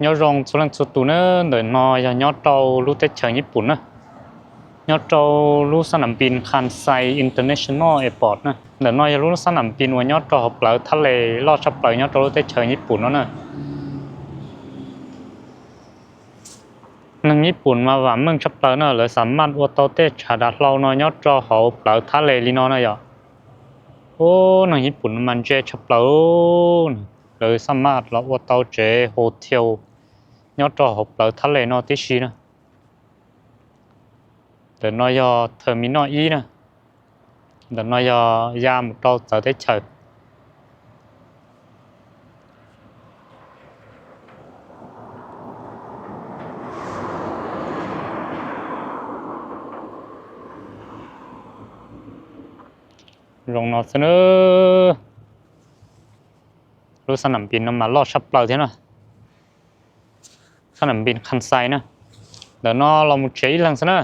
Nyob zoo txhua leej txhua tus na, ntawm no yog nyob rau lub teb chaws Nyij Pooj na, nyob rau lub xab nam pin Kansai International Airport na. Ntawm no yog lub xab nam pin uas nyob rau hauv plawv thab les loj tshaj plaws nyob rau lub teb chaws Nyij Pooj no na. Neeg Nyij Pooj mas vam meej tshaj plaws na, lawv xam maj ua tau tej tshav dav hlau no nyob rau hauv plawv thab les li no na yom. Ub, neeg Nyij Pooj no mas ntse tshaj plaws, lawv xam maj los ua tau tsev hotel nyob rau hauv plawv thab les no tib si na. Ntawm no yog terminal ib na, ntawm no yog ya mus rau txawv teb chaws. Zoo no xwb na. Lub xab nam pin no mas loj tshaj plaws thiab na. Xab nam pin Kansai na. Ntawm no los mus tsev ib leeg xwb na.